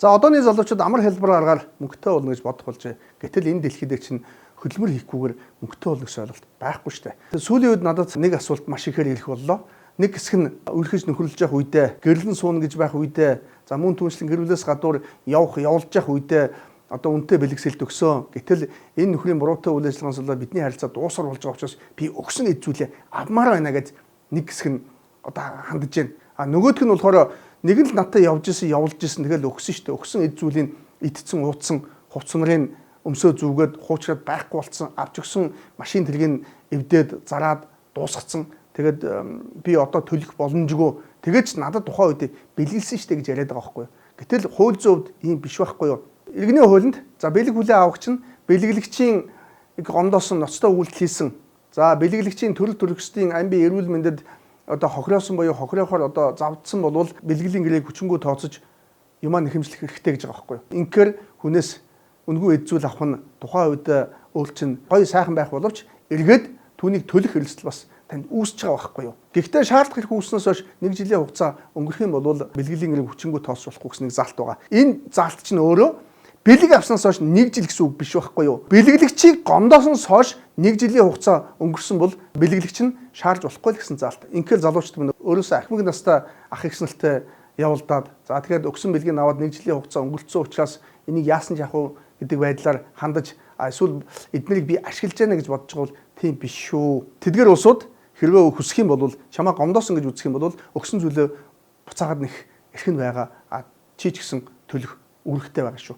За, одооны залуучууд амар хэлбэр аргаар мөнгөтэй болно гэж бодох болжээ. Гэтэл энэ дэлхий дээр чинь хөдөлмөр хийхгүйгээр мөнгөтэй болно гэсэн ойлголт байхгүй шүү дээ. Сүүлийн үед надад нэг асуулт маш ихээр ирэх боллоо. Нэг хэсэг нь үргэлж нөхөрлөж явах үедээ, гэрлэн сууна гэж байх үедээ, за мөн түншлэн гэр бүлээс гадуур явах, явуулж явах үедээ одоо үнэтэй бэлгэсэлт өгсөн. Гэтэл энэ нөхрийн буруутай үйл ажиллагаанаас болоод бидний харилцаа дуусар болж байгаа учраас би өгсөн эд зүйлээ авмаар байна гэж нэг хэсэг нь одоо хандаж байна. А нөгөөх нь болохоор нэг нь л надтай явж исэн, явуулж исэн, тэгэл өгсөн шүү дээ. Өгсөн эд зүйлийг идсэн, ууцсан, хувц нарын өмсөө зүгээд хуучраад байхгүй болцсон, авч өгсөн машин тэргийг эвдээд зараад дуусгацсан. Тэгээд би одоо төлөх боломжгүй. Тэгээд ч надад тухайн үед бэлгэлсэн шүү дээ гэж яриад байгаа байхгүй юу. Гэтэл хууль зүйн хувьд ийм биш байхгүй юу. Иргэний хуулинд за бэлэг хүлээн авагч нь бэлэглэгчийн гомдоосон, ноцтой үйлдэл хийсэн. За, бэлэглэгчийн төрөл төрөсдийн ам бие эрүүл мэндэд одоо хохироосон буюу хохироохоор одоо завдсан болвол бэлгэлийн гэрээг хүчингү тооцож юмаа нэхэмжлэх хэрэгтэй гэж байгаа байхгүй юу. Инхээр хүнээс үнгүй эд зүйл авах нь тухайн үед өөр чинь гоё сайхан байх боловч эргээд түүнийг төлөх эрсдэл бас танд үүсэж байгаа байхгүй юу. Гэхдээ шаардлага хэрэг үүснээс хойш нэг жилийн хугацаа өнгөрөх юм бол бэлгэлийн гэрээг хүчингү тооцож болохгүй гэсэн нэг заалт байгаа. Энэ заалт чинь өөрөө бэлэг авснаас хойш нэг жил гэсэн үг биш байхгүй юу. Бэлэглэгчийг гомдоосоноос хойш нэг жилийн хугацаа өнгөрсөн бол бэлэглэгч нь шаарж болохгүй л гэсэн заалт. Инхээр залуучууд минь өөрөөсөө ахмаг настай ах эгч нартай явуулдаад, за тэгэхээр өгсөн бэлгийг аваад нэг жилийн хугацаа өнгөрцөн учраас энийг яасан ч яах вэ гэдэг байдлаар хандаж, эсвэл эднэрийг би ашиглаж яана гэж бодож байгаа бол тийм биш шүү. Тэдгэр улсууд хэрвээ хүсэх юм бол, чамаа гомдоосон гэж үзэх юм бол өгсөн зүйлээ буцаагаад нэх эрх нь байгаа. А чи ч гэсэн төлөх үүрэгтэй байгаа шүү.